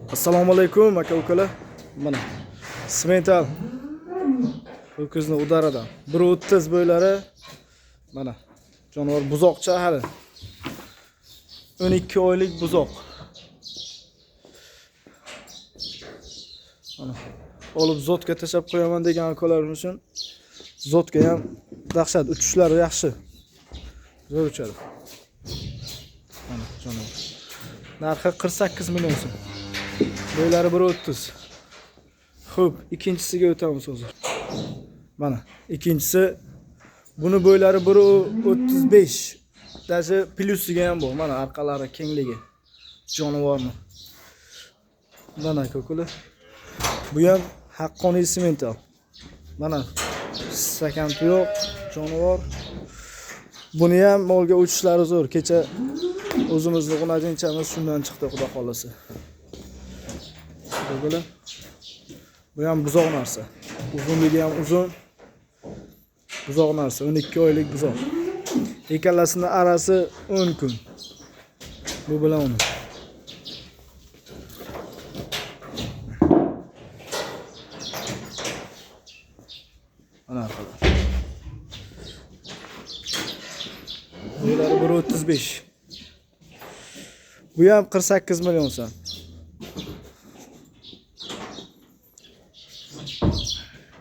Assalomu alaykum aka ukalar. Mana Simental ho'kizni udaradan 1.30 bo'ylari. Mana jonivor buzoqcha hali. 12 oylik buzoq. Mana olib zotga tashlab qo'yaman degan akalarimiz uchun zotga ham dahshat, uchishlari yaxshi. Zo'r uchadi. Mana jonivor. Narxi 48 million so'm. Bo'ylari 1.30. Xo'p, ikkinchisiga o'tamiz hozir. Mana ikkinchisi, buni bo'ylari 1.35. Даже plusiga ham bor. Mana orqalari kengligi. Jonivorni. Mana ko'kuli. Bu ham haqqoniy simental. Mana sakanti yo'q, jonivor. Buni ham molga uchishlari zo'r. Kecha o'zimizni g'unajinchamiz shundan chiqdi, xudo xolasa. Ko'kuli. Bu ham buzoq narsa. Uzunligi ham uzun. Buzoq narsa, 12 oylik buzoq. Ikkalasini arasi 10 kun. Bu bilan uni. Mana orqada. Bo'ylari 1.35. Bu ham 48 million so'm.